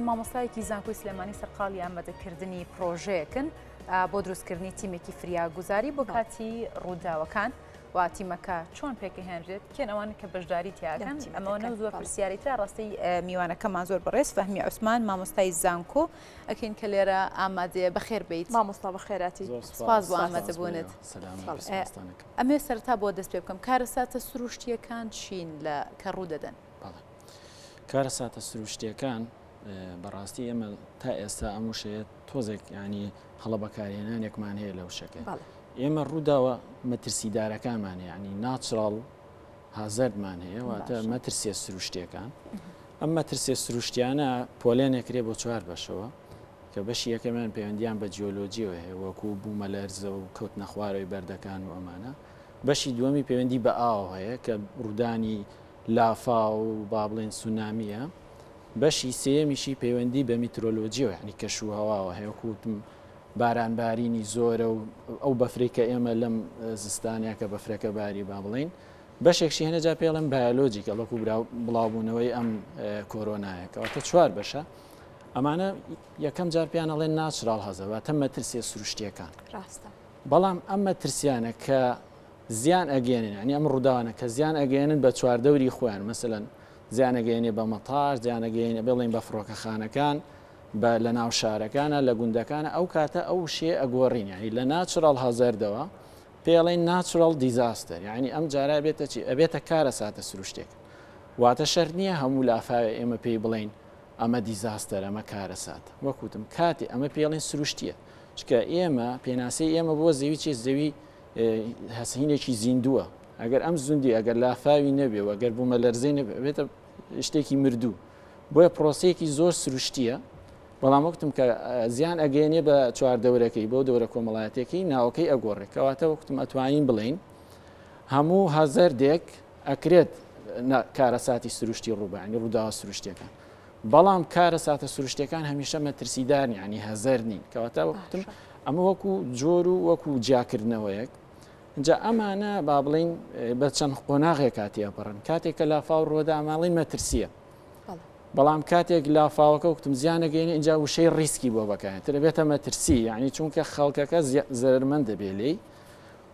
مامۆستایەکی زانکۆی سلێمانی سەرقاڵی ئامادەکردنی پرۆژەیەکن بۆ دروستکردنی تیمێکی فریاگوزاری بۆ کاتی ڕووداوەکان. و تیمەکە چۆن پێکەهێنرێت کێن ئەوان کە بەشداری تیاکەن ئەمەوە زۆر پرسیاری ترا ڕاستی میوانەکەمان زۆر بەڕێز فەهمی عوسمان مامۆستای زانکۆ ئەکەین کە لێرە ئامادەیە بەخێر بیت مامۆستا بەخێراتی سپاس بۆ ئامادەبوونت ئەمێ سەرتا بۆ دەست پێ بکەم کارەساتە سروشتیەکان چین لە کە ڕوو دەدەن؟ کارەساتە سروشتیەکان بەڕاستی ئێمە تا ئێستا ئەم وشەیە تۆزێک ینی هەڵە بەکارهێنانێکمان هەیە لە وشەکە ئێمە ڕووداوە مەترسیدارەکانمان ینی natural hazard مان هەیە واتە مەترسیە سروشتیەکان ئەم مەترسیە سروشتیانە پۆلێنێکرێ بۆ چوار بەشەوە کە بەشی یەکەمیان پەیوەندیان بە جیۆلۆجیەوە هەیە وەکو بوومەلەرزە و کەوتنە خوارەوەی بەردەکان و ئەمانە بەشی دووەمی پەیوەندی بە ئاوە هەیە کە ڕوودانی لافاو و با بڵێن سونامیە بەشی سێیەمیشی پەیوەندی بە میترۆلۆجیەوە یعنی کەش و هەواوە هەیە وەکو وتم بارانبارینی زۆرە و ئەو بەفرەی کە ئێمە لەم زستانە کە بەفرەکە باری با بڵێین بەشێکشی هەنە جا پێڵێن بایۆلۆجیکە وەکو بڵاوبوونەوەی ئەم کۆرۆنایە کەواتە چوار بەشە ئەمانە یەکەم جار پێیان ئەڵێن natural hazard واتە مەترسیە سروشتیەکان ڕاستە بەڵام ئەم مەترسیانە کە زیان ئەگەێنن ینی ئەم ڕووداوانە کە زیان ئەگەێنن بە چواردەوری خۆیان مەسەلەن زیان ئەگەێنێ بە مەتار زیان ئەگەێنێ بڵێن بە فڕۆکەخانەکان بە لە ناو شارەکانە لە گوندەکانە ئەو کاتە ئەو شێ ئەگۆڕین یعنی لە natural hazard ەوە پێڵێن natural disaster یعنی ئەم جارە بێتە چی ئەبێتە کارەساتە سروشتێک واتە شەرت نییە هەموو لافاوێ ئێمە پێی بڵێین ئەمە disaster ئەمە کارەساتە وەک وتم کاتێ ئەمە پێڵێن سروشتیە چکە ئێمە پێناسەی ئێمە بۆ زەوی چێ زەوی هەسهینێکی زیندووە ئەگەر ئەم زوندی ئەگەر لافاوی نەبێ و ئەگەر بوومە لەرزەی نەبێ بێتە شتێکی مردوو بۆیە پرۆسەیەکی زۆر سروشتیە بەڵام وەکتم کە زیان ئەگەێنێ بە چواردەورەکەی بۆ دەورە کۆمەڵایەتەکەی ناوەکەی ئەگۆڕێ کەواتە وەکتم ئەتوانین بڵین هەموو hazard ێک ئەکرێت کارەساتی سروشتی ڕووبانی ڕووداوە سروشتیەکان بەڵام کارەساتە سروشتیەکان هەمیشە مەترسیدار ینی hazard نین کەواتە وەکوتم ئەمە وەکو جۆر و وەکو جیاکردنەوەیەک جا ئەمانە با بڵین بە چەند قۆناغێک کاتی ئەپەڕن کاتێک کە لافاو ڕۆدا ئەماڵین مەترسیە بەڵام کاتێک لافاوەکە وتم زیانەگەێنێ اینجا وشەی risk ی بۆ بەکارێتر بێتە مەترسی یعنی چونکە خەڵکەکە زەرمەند دەبێ لێی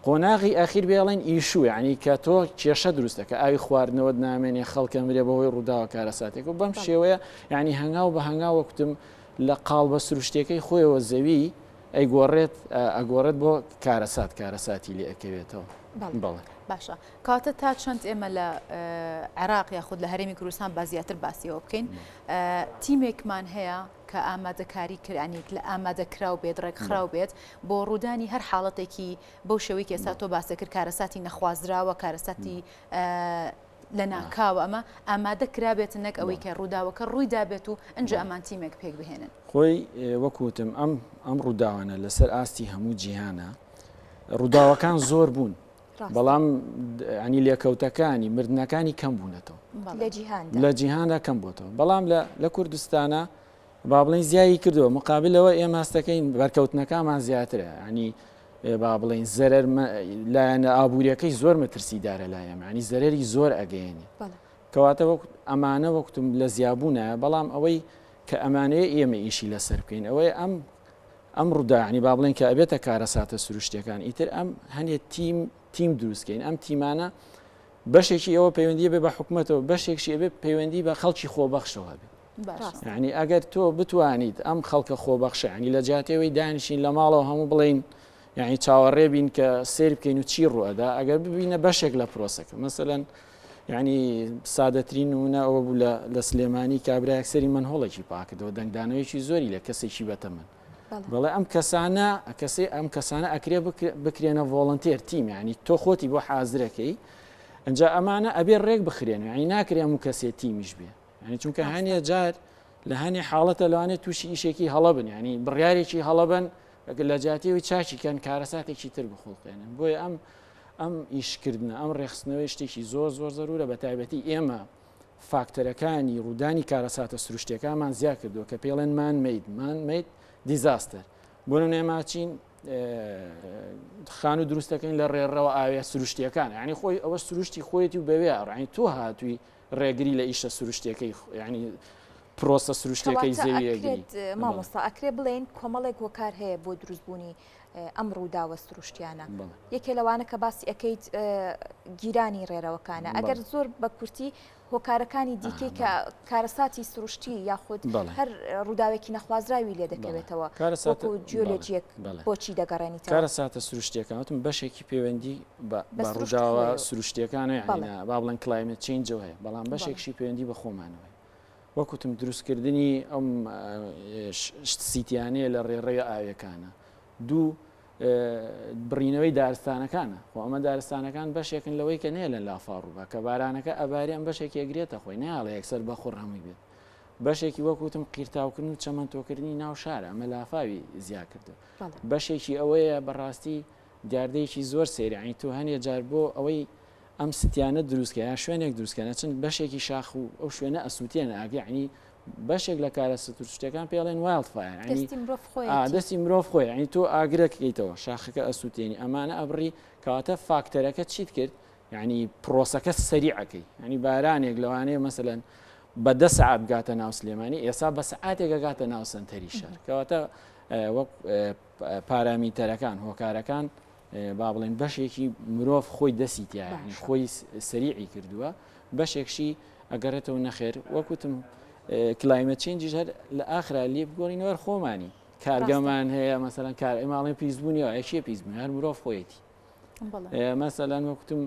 قۆناغی ئەخیر بێڵێن issue یعنی کە تۆ کێشە دروست دەکە ئاوی خواردنەوەت نامێنێ خەڵکە مرێ بەهۆی ڕووداوە کارەساتێک و بەم شێوەیە یعنی هەنگاو بە هەنگاو وەکوتم لە قاڵبە سروشتیەکەی خۆیەوە زەوی ئەیگۆڕێت ئەگۆڕێت بۆ کارەسات کارەساتی لێ ئەکەوێتەوە بەڵێ. باشە کەواتە تا چەند ئێمە لە عێراق یاخود لە هەرێمی کوردستان با زیاتر باسیەوە بکەین تیمێکمان هەیە کە ئامادەکاری کرانیک لە ئامادەکراو بێت ڕێکخراو بێت بۆ ڕوودانی هەر حاڵەتێکی بەو شێوەی کە ئێستا تۆ باست کرد کارەساتی نەخوازراوە کارەساتی لەناکاوە ئەمە ئامادە کرابێت نەک ئەوەی کە ڕووداوەکە ڕووی دابێت و ئەنجا ئەمان تیمێک پێک بهێنن. خۆی وەک وتم ئەم ئەم ڕووداوانە لەسەر ئاستی هەموو جیهانە ڕووداوەکان زۆر بوون بەڵام ینی لێکەوتەکانی مردنەکانی کەم بوونەتەوە لە جیهاندا کەم بووتەوە بەڵام لە کوردستانە با بڵین زیایی کردووە مقابلەوە ئێمە هەستەکەین بەرکەوتنەکانمان زیاترە ینی با بڵین زەرەر لایەنە ئابوووریەکەی زۆر مەترسیدارە لای ئێمە ینی زەرەری زۆر ئەگەیەنێ کەواتە وەک ئەمانە وەکتم لە زیابوونە بەڵام ئەوەی کە ئەمانەیە ئێمە ئیشی لەسەر بکەین ئەوەی ئەم ئەم ڕوودا ینی با بڵێن کە ئەبێتە کارەساتە سروشتەکان ئیتر ئەم هەنێ تیم تیم دروستکەین ئەم تیمانە بەشێکی ئەوە پەیوەندی بێ بە حکوومەتەوە بەشێکشی ئەبێ پەیوەندی بە خەڵکی خۆبەخشەوە بێ ینی ئەگەر تۆ بتوانیت ئەم خەڵکە خۆبەخشە ینی لە جیاتەوەی دانیشین لە ماڵەوە هەموو بڵین یعنی چاوەڕێ بین کە سیر بکەین و چی ڕوئەدا ئەگەر ببینە بەشێک لە پرۆسەکە مەسەەن یعنی سادەترین نمونە ئەوە بوو لە سلێمانی کابرایەک سەری manhole ێکی پاکردەوە دەنگدانەوەیەکی زۆری لە کەسێکی بەتەمەن بەڵێ ئەم کەسانە کەسێ ئەم کەسانە ئەکرێ بکرێنە volunteer team ینی تۆ خۆتی بۆ حازرەکەی ئەجا ئەمانە ئەبێ ڕێک بخرێن ینی ناکرێ هەموو کەسێ تیمیش بێ ینی چونکە هەنێ جار لە هەنێ حاڵەتە لەوانێت تووشی ئیشێکی هەڵە بن ینی بڕیارێکی هەڵە بن لە جیاتیەوەی چاکی کەن کارەساتێکی تر بخوڵقێنن بۆیە ئەم ئەم ئیشکردنە ئەم ڕێخستنەوەی شتێکی زۆر زۆر زەرورە بە تایبەتی ئێمە فاکتەرەکانی ڕوودانی کارەساتە سروشتیەکانمان زیاد کردووە کە پێڵێن man made man made disaster بۆ نمونە ئێمە چین خانوو دروست دەکەین لە ڕێڕەوە ئاوێ سروشتیەکان یعنی خۆی ئەوە سروشتی خۆیەتی و بەوێ ڕانی تۆ هاتووی ڕێگری لە ئیشە سروشتیەکەی ینی. پرۆسە سروشتیەکەی کەواتە زەوی ئەگری. ئەکرێت مامۆستا ئەکرێ بڵێین کۆمەڵێک هۆکار هەیە بۆ دروستبوونی ئەم ڕووداوە سروشتیانە بەڵێ. یەکێ لەوانە کە باسی ئەکەیت گیرانی ڕێرەوەکانە ئەگەر بەڵێ. زۆر بە کورتی هۆکارەکانی دیکەی ئەها کە بەڵێ. کارەساتی سروشتی یاخود بەڵێ. هەر ڕووداوێکی نەخوازراوی لێ بەڵێ. دەکەوێتەوە کارەساتە وەکو بەڵێ جیۆلۆجیەک بەڵێ. بۆچی دەگەڕێنیتەوە؟ کارەساتە سروشتیەکان وتم بەشێکی پەیوەندی بە بە بە سروشتی ڕووداوە خۆیەوە. سروشتیەکانە یانی بەڵێ. نا با بڵێن climate change ەوە هەیە بەڵام بەڵێ. بەشێکشی پەیوەندی بە خۆمانەوە هەیە. وەک وتم دروستکردنی ئەم سیتیانەیە لە ڕێڕەوی ئاویەکانە. دوو بڕینەوەی دارستانەکانە. خۆ ئەمە دارستانەکان بەشێکن لەوەی کە نێلن لافاو ڕووبا. کە بارانەکە ئەبارێ ئەم بەشێکی ئەگرێتە خۆی، نایەڵێ یەکسەر بە خوڕ هەمووی بێت. بەشێکی وەک وتم قیرتاوکردن و چەمەنتۆکردنی ناو شارە، ئەمە لافاوی زیا کردو. بەشێکی ئەوەیە بەڕاستی دیاردەیەکی زۆر سەیرە، یانی تۆ هەنێ جار بۆ ئەوەی ئەم ستیانە دروست کە یان شوێنێک دروست کەن ئەچن بەشێکی شاخ و ئەو شوێنە ئەسووتێنە ئاگر یعنی بەشێک لە کارە سروشتیەکان پێڵێن wildfire یعنی دەستی مرۆڤ خۆیەتی. دەستی مرۆڤ خۆی یعنی تۆ ئاگرەکەیتەوە شاخەکە ئەسووتێنی ئەمانە ئەبڕی کەواتە فاکتەرەکە چیت کرد یعنی پرۆسەکە سەریعەکەی یعنی بارانێک لەوانەیە مەسەلەن بە دە سەعات بگاتە ناو سلێمانی ئێسا بە سەعاتێک ئەگاتە ناو سەنتەری شار کەواتە وەک پارامیتەرەکان هۆکارەکان با بڵێن بەشێکی مرۆڤ خۆی دەستی تیایە یانی خۆی سەریعی کردووە بەشێکشی ئەگەڕێتەوە نەخێر وەکوتم climate change یش هەر لە ئاخرا لێ بگۆڕینەوە هەر خۆمانی کارگەمان هەیە مەسەلەن کار ئێماڵێن پیسبوونیەوە ئەکیە پیسبوون هەر مرۆڤ خۆیەتی مەسەلەن وەکوتم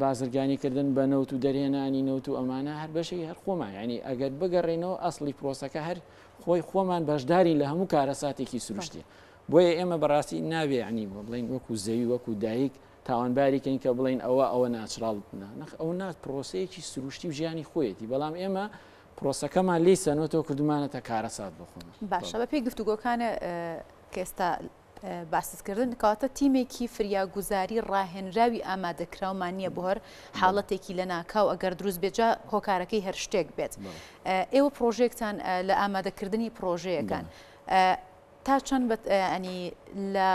بازرگانی کردن بە نەوت و دەرهێنانی نەوت و ئەمانە هەر بەشێکی هەر خۆمان ینی ئەگەر بگەڕێنەوە ئەسڵی پرۆسەکە هەر خۆی خۆمان بەشداری لە هەموو کارەساتێکی سروشتیە بۆیە ئێمە بەڕاستی نابێ یانی بڵێین وەکو زەوی وەکو دایک تاوانباری کەین کە بڵێین ئەوە ئەوە natural نا نەخ ئەو نا پرۆسەیەکی سروشتی و ژیانی خۆیەتی بەڵام ئێمە پرۆسەکەمان لێی سەنۆتەوە کردومانەتە کارەسات بۆ خۆمان. باشە بە پێی گفتوگۆکانە کە ئێستا باست کردن کەواتە تیمێکی فریاگوزاری ڕاهێنراوی ئامادەکراومان نییە بۆ هەر حاڵەتێکی لەناکاو ئەگەر دروست بێت جا هۆکارەکەی هەر شتێک بێت ئێوە پرۆژێکتان لە ئامادەکردنی پرۆژەیەکان تا چەند بە ینی لە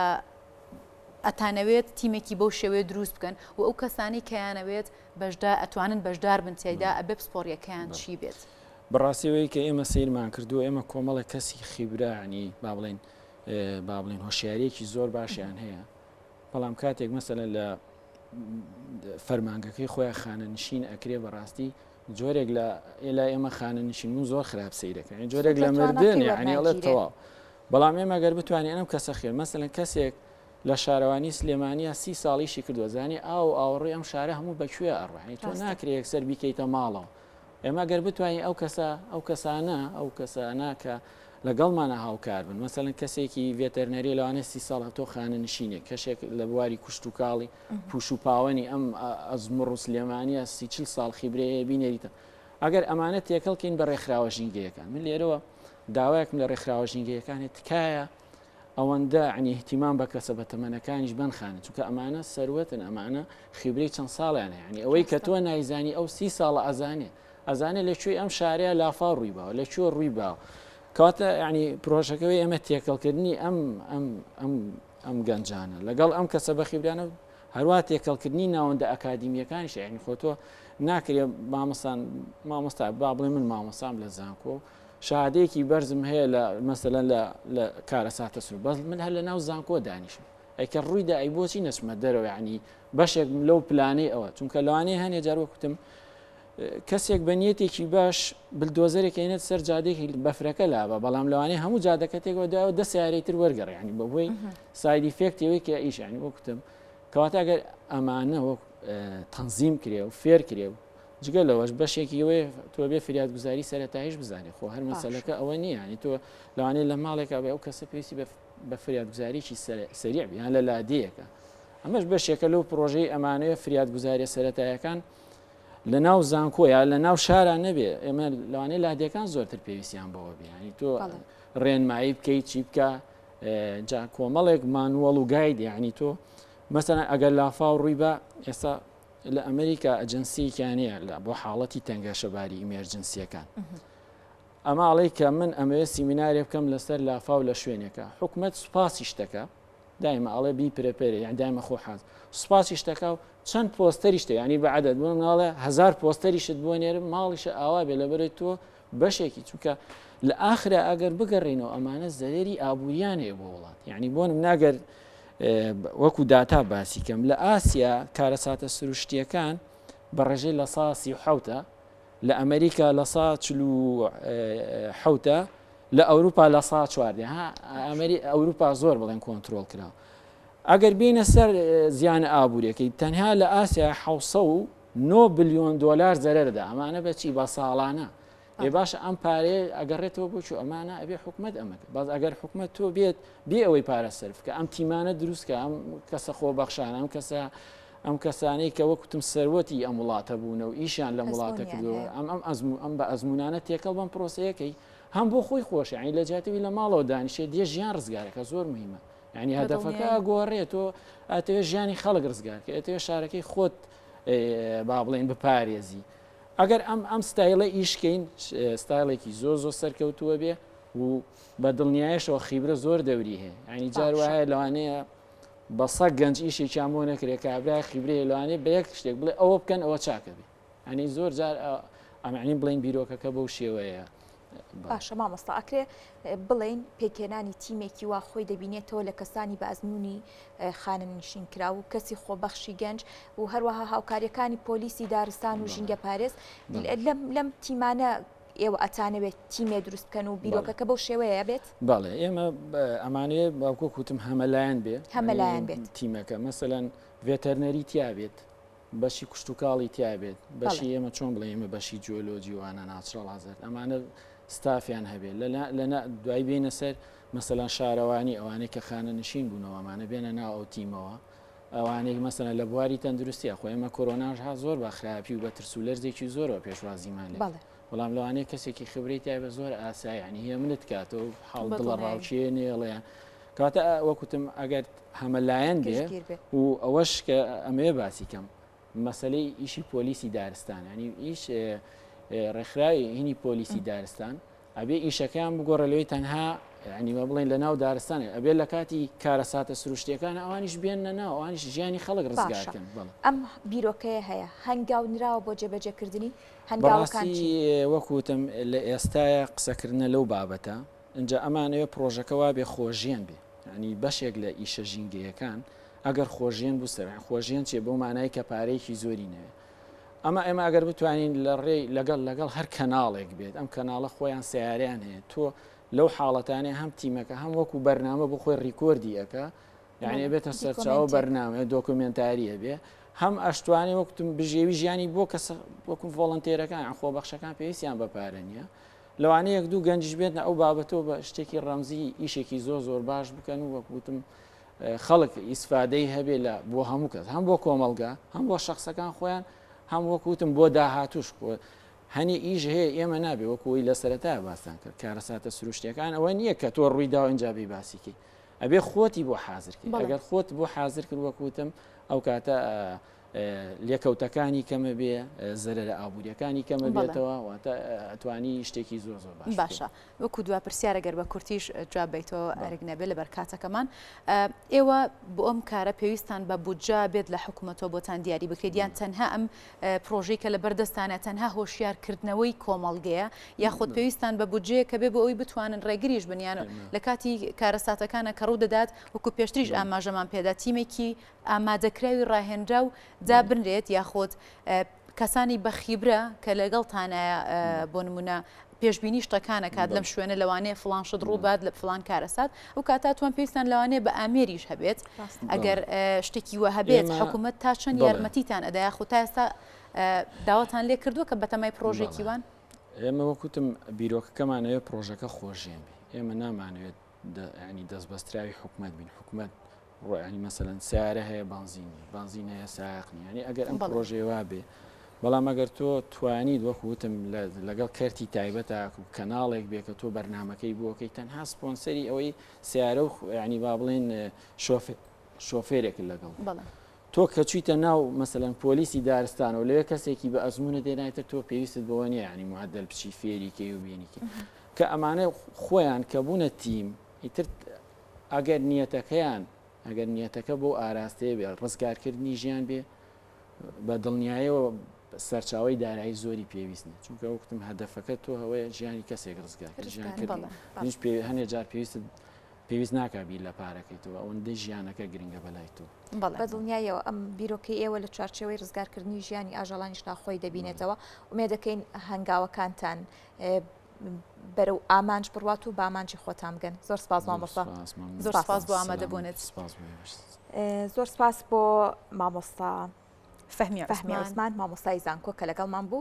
ئەتانەوێت تیمێکی بەو شێوەیە دروست بکەن و ئەو کەسانی کەیانەوێت بەشدا ئەتوانن بەشدار بن تیایدا ئەبێ پسپۆڕیەکەیان چی بێت؟ بەڕاستی ئەوەی کە ئێمە سەیرمان کردووە ئێمە کۆمەڵێک کەسی خیبرە ینی با بڵێین با بڵێن هۆشیاریەکی زۆر باشیان هەیە بەڵام کاتێک مەسەلەن لە فەرمانگەکەی خۆیان خانەنشین ئەکرێ بەڕاستی جۆرێک لە ئێلای ئێمە خانەنشین بوون زۆر خراپ سەیرەکەن یعنی جۆرێک لە مردن یعنی ئەڵێ تەواو بەڵام ئێمە گەر بتوانین ئەم کەسە خێر مەسەلەن کەسێک لە شارەوانی سلێمانیا سی ساڵیشی کردووە زانی ئاو ئاوڕی ئەم شارە هەموو بەکوێ ئەڕۆ یعنی تۆ ناکرێ یەکسەر بیکەیتە ماڵەوە ئێمە گەر بتوانین ئەو کەسە ئەو کەسانە ئەو کەسانە کە لەگەڵمانە هاوکار بن مەسەلەن کەسێکی veterinary لەوانەیە سی ساڵ تۆ خانەنشینێک کەشێک لە بواری کوشت و کاڵی پوش و پاوەنی ئەم ئەزموڕ و سلێمانیە سی چل ساڵ خیبرەی هەیە بینێریتە ئەگەر ئەمانە تێکەڵ کەین بە ڕێکخراوە ژینگەیەکان من لێرەوە داوایەکم لە ڕێکخراوە ژینگەیەکان هەیە تکایە ئەوەندە عنی اهتمام بە کەسە بە تەمەنەکانیش بەن خانە چونکە ئەمانە سەروەتن ئەمانە خیبرەی چەند ساڵیان هەیە عنی ئەوەی کە تۆ نایزانی ئەو سی ساڵە ئەزانێ ئەزانێ لە کوێی ئەم شارەیە لافاو ڕووی باوە لە کوێ ڕووی باوە کەواتە ینی پرۆژەکەوەی ئێمە تێکەڵکردنی ئەم ئەم ئەم ئەم گەنجانە لەگەڵ ئەم کەسە بەخیبرانە هەروە تێکەڵکردنی ناوەندە ئەکادیمیەکانیش یعنی خۆ تۆ ناکرێ مامۆستان مامۆستا با بڵێ من مامۆسام لە زانکۆ شادەیەکی بەرزم هەیە لە مەسەلەن لە لە کارەساتە سرو بەس من هەر لە ناو زانکۆ دانیشم ئەی کە ڕوویدا ئەی بۆچی نەچمە دەرەوە یعنی بەشێک لەو پلانەی ئەوە چونکە لەوانەیە هەنێ جار وەکوتم کەسێک بە نیەتێکی باش بلدۆزەرێک هێنێت سەر جادەیەکی بەفرەکە لابە بەڵام لەوانەیە هەموو جادەکە تێکەوە دوایەوە دە سیارەی تر وەرگەڕێ ینی بەهۆی side effect ەوەی کە ئیش ینی وەکوتم کەواتە ئەگەر ئەمانە وەک تەنزیم کرێ و فێر کرێ و جگە لەوەش بەشێکی ئەوەیە تۆ بێ فریادگوزاری سەرەتاییش بزانێ خۆ هەر مەسەلەکە ئەوە نییە ینی تۆ لەوانەیە لە ماڵێکا بێ ئەو کەسە پێویستی بە فریادگوزاریی سەریع بێ یان لە لادێیەکە ئەمەش بەشێکە لەو پرۆژەی ئەمانەیە فریادگوزاریە سەرەتایەکان لە ناو زانکۆ یا لە ناو شارا نەبێ ئێمە لەوانەیە لادێکان زۆرتر پێویستیان بەوە بێ ینی تۆ ڕێنمایی بکەیت چی بکە جا کۆمەڵێک manual و guide یعنی تۆ مەسەلەن ئەگەر لافاو ڕووی بە ئێستا لە ئەمریکا ئەجنسیەکیان هەیە لە بۆ حاڵەتی تەنگەشەباری emergency یەکان ئەمە ئەڵێ کە من ئەمەوێ سیمینارێ بکەم لەسەر لافاو لە شوێنێکە حکومت سوپاسی شتەکە دایمە ئەڵێ be prepared یان دایمە خۆ حاز سوپاسی شتەکە و چەند پۆستەریشتە ینی بە عدد بۆ مناڵێ هزار پۆستەریشت بۆ نێرم ماڵیشە ئاوا بێ لەبەرەی تۆ بەشێکی چونکە لە ئاخرا ئەگەر بگەڕێینەوە ئەمانە زەرەری ئابووریان هەیە بۆ وڵات یعنی بۆ نمونە ئەگەر وەکو داتا باسی کەم لە ئاسیا کارەساتە سروشتیەکان بە ڕێژەی لە سا 37 لە ئەمریکا لە سا 47 لە ئەوروپا لە سا 14 ها ئەمری ئەوروپا زۆر بڵێن کۆنتترۆل کرا ئەگەر بینە سەر زیانە ئابوووریەکەی تەنها لە ئاسیا 9 بلیۆن دۆلار زەرەردا ئەمانە بەچی بە ساڵانە ئێ باشە ئەم پارەیە ئەگەڕێتەوە بۆ کوێ ئەمانە ئەبێ حکومەت ئەمە بەس ئەگەر حکومەت تۆ بێت بێ ئەوەی پارە سەرف کە ئەم تیمانە دروست کە ئەم کەسە خۆبەخشانە ئەم کەسە ئەم کەسانەی کە وەکوتم سەروەتی ئەم وڵاتە بوونە و ئیشیان لەم وڵاتە کردووە ئەم ئەم ئەزموو ئەم بە ئەزمونانە تێکەڵ بەم پرۆسەیەکەی هەم بۆ خۆی خۆش یعنی لە جیاتەوەی لە ماڵەوە دانیشێت دێ ژیان ڕزگارەکە زۆر مهمە یعنی هەدەفەکە گۆڕێت تۆ ئەتەوێ ژیانی خەڵک ڕزگارکە ئەتەوێ شارەکەی خۆت با بڵێن بپارێزی ئەگەر ئەم ئەم ستایلە ئیش کەین ستایلێکی زۆر زۆر سەرکەوتووە بێ و بە دڵنیایشەوە خیبرە زۆر دەوری هەیە ینی جار وایە لەوانەیە بە سە گەنج ئیشێکیان بۆ نەکرێت کابرا خیبرەیە لەوانەیە بە یەک شتێک بڵێ ئەوە بکەن ئەوە چاکە بێ ئەنی زۆر جار ئەمعنی بڵین بیرۆکەکە بەو شێوەیە باشە مامۆستا ئەکرێ بڵێین پێکهێنانی تیمێکی وا خۆی دەبینێتەوە لە کەسانی بە ئەزموونی خانەنشین کراو و کەسی خۆبەخشی گەنج و هەروەها هاوکاریەکانی پۆلیسی دارستان و ژینگە پارێز لەم لەم تیمانە ئێوە ئەتانەوێت تیمێ دروست بکەن و بیرۆکەکە بەو شێوەیە بێت؟ بەڵێ ئێمە ئەمانەیە باوکۆ کوتم هەمەلایەن بێ هەمەلایەن بێت تیمەکە مەسەلەن ڤێتەرنەری تیا بێت بەشی کشتوکاڵی تیا بێت بەشی ئێمە چۆن بڵێ ئێمە بەشی جیۆلۆجی وانە natural hazard ئەمانە ستافیان هەبێت لە دوای بینە سەر مەسەلەن شارەوانی ئەوانەی کە خانە نشین بوونەوە ئەمانە بێنە ناو ئەو تیمەوە ئەوانەی مەسەلەن لە بواری تەندروستیا خۆ ئێمە کۆرۆناش ها زۆر بە خراپی و بە ترس و لەرزێکی زۆرەوە پێشوازیمان لێ بەڵام لەوانەیە کەسێکی خبرەی تای بە زۆر ئاسایانی هەیە منت کاتەوە حاڵ دڵە ڕاوچێ نێڵێ کاتە وەکوتم ئەگەر هەمەلایەن بێ و ئەوەش کە ئەمەوێ باسی کەم مەسلەی ئیشی پۆلیسی دارستان ینی ئیش ڕێکخراوی هینی پۆلیسی دارستان ئەبێ ئیشەکەیان بگۆڕە لەوەی تەنها ینی بە بڵێن لە ناو دارستان ئەبێ لە کاتی کارەساتە سروشتیەکان ئەوانیش بێنە ناو ئەوانیش ژیانی خەڵک ڕزگارکەن ئەم بیرۆکەیە هەیە هەنگاو نراوە بۆ جێبەجێکردنی هەنگاوەکان وەکوتم لە ئێستاە قسەکردنە لەو بابەتە ئینجا ئەمانەوێ پڕۆژەکە وابێ خۆژیەن بێ یانی بەشێک لە ئیشە ژینگەیەکان ئەگەر خۆژیەن بوو سەر خۆژیەن چیە بەو مانای کە پارەیەکی زۆری نەوێ ئەمە ئێمە ئەگەر بتوانین لە ڕێی لەگەڵ لەگەڵ هەر کەناڵێک بێت ئەم کەناڵە خۆیان سیارەیان هەیە تۆ لەو حاڵەتانەی هەم تیمەکە هەم وەکو بەرنامە بۆ خۆی record ی ئەکا یعنی ئەبێتە سەرچاوە بەرنامە دۆکۆمێنتاری ئەبێ هەم ئەشتوانێ وەکتم بژێوی ژیانی بۆ کەس وەکو volunteer ەکان خۆبەخشەکان پێویستیان بە پارە نییە لەوانەیە یەک دوو گەنجیش بێتنە ئەو بابەتەوە بە شتێکی ڕەمزی ئیشێکی زۆر زۆر باش بکەن و وەک وتم خەڵک ئیسفادەی هەبێ لە بۆ هەموو کەس هەم بۆ کۆمەڵگا هەم بۆ شخصەکان خۆیان هەم وەک وتم بۆ داهاتوش خۆ هەنی ئیش هەیە ئێمە نابێ وەکوی لە سەرەتا باستان کرد کارەساتە سروشتەکان ئەوە نییە کە تۆ ڕووی داوە اینجا بی باسیکەی ئەبێ خۆتی بۆ حاضر کرد ئەگەر خۆت بۆ حاضر کرد وەکوتم ئەو کاتە لێکەوتەکانی کەمە بێ زەرەرە ئابووریەکانی کەمە بێتەوە واتە ئەتوانی شتێکی زۆر زۆر باش باشە وەکو دوا پرسیارە گەر بە کورتیش جواب بیتەوە ئەرک نەبێت لەبەر کاتەکەمان ئێوە بۆ ئەم کارە پێویستان بە بودجە بێت لە حکوومەتەوە بۆتان دیاری بکرێت یان تەنها ئەم پرۆژەی کە لە بەردەستانە تەنها هۆشیارکردنەوەی کۆمەڵگەیە یاخود پێویستان بە بودجەیە کە بێ بۆ ئەوی بتوانن ڕێگریش بنیان لە کاتی کارەساتەکانە کە ڕوو دەدات وەکو پێشتریش ئاماژەمان پێدا تیمێکی ئامادەکراوی ڕاهێنراو دابنرێت یاخود کەسانی بە خیبرە کە لەگەڵتانایە بۆ نمونە پێشبینی شتەکان ئەکات لەم شوێنە لەوانەیە فڵان شت ڕووبات لە فڵان کارەسات ئەو کاتە توان پێویستان لەوانەیە بە ئامێریش هەبێت ئەگەر شتێکی وە هەبێت حکوومەت تا چەند یارمەتیتان ئەدا یاخود تا ئێستا داواتان لێ کردووە کە بەتەمای پرۆژێکی وان؟ ئێمە وەکوتم بیرۆکەکەمانەوێت پرۆژەکە خۆژێن بێ ئێمە نامانەوێت ینی دەستبەستراوی حکومت بین حکومت ڕۆ یانی مەسەلەن سیارە هەیە بانزین نیە بانزین هەیە سایەق نیە یانی ئەگەر ئەم پرۆژەیە وا بێ بەڵام ئەگەر تۆ توانیت وەکو وتم لەگەڵ کەرتی تایبەتە کەناڵێک بێ کە تۆ بەرنمەکەی بۆکەی تەنها سپۆنسەری ئەوەی سیارە و ینی با بڵێن شۆفێرێک لەگەڵ تۆ کە چویتە ناو مەسەلەن پۆلیسی دارستانەوە لەوێ کەسێکی بە ئەزمونە دێنایتە تۆ پێویستت بەوە نیە ینی معدل بچی فێریکەی و بینیکەی کە ئەمانە خۆیان کە بوونە تیم ئیتر ئەگەر نیەتەکەیان ئەگەر نیەتەکە بەو ئاراستەیە بێ ڕزگارکردنی ژیان بێ بە دڵنیایەوە. سەرچاوەی دارایی زۆری پێویست نیە چونکە وەکوتم هەدەفەکە تۆ هەوەیە ژیانی کەسێک ڕزگار ژیان کردن پێ هەنێ جار پێویستت پێویست ناکا بیر لە پارەکەی تۆ ئەوەندە ژیانەکە گرنگە بەلای تۆ. بە دڵنیایەوە ئەم بیرۆکەی ئێوە لە چوارچێوەی ڕزگارکردنی ژیانی ئاژەڵانیشدا خۆی دەبینێتەوە ئومێدەکەین هەنگاوەکانتان بەرەو ئامانج بڕوات و بامانجی خۆتان بگەن زۆر سپاس مامۆستا زۆر سپاس بۆ ئامادەبوونت زۆر سپاس بۆ مامۆستا فەهمی عوسمان مامۆستای زانکۆ کە لەگەڵمان بوو.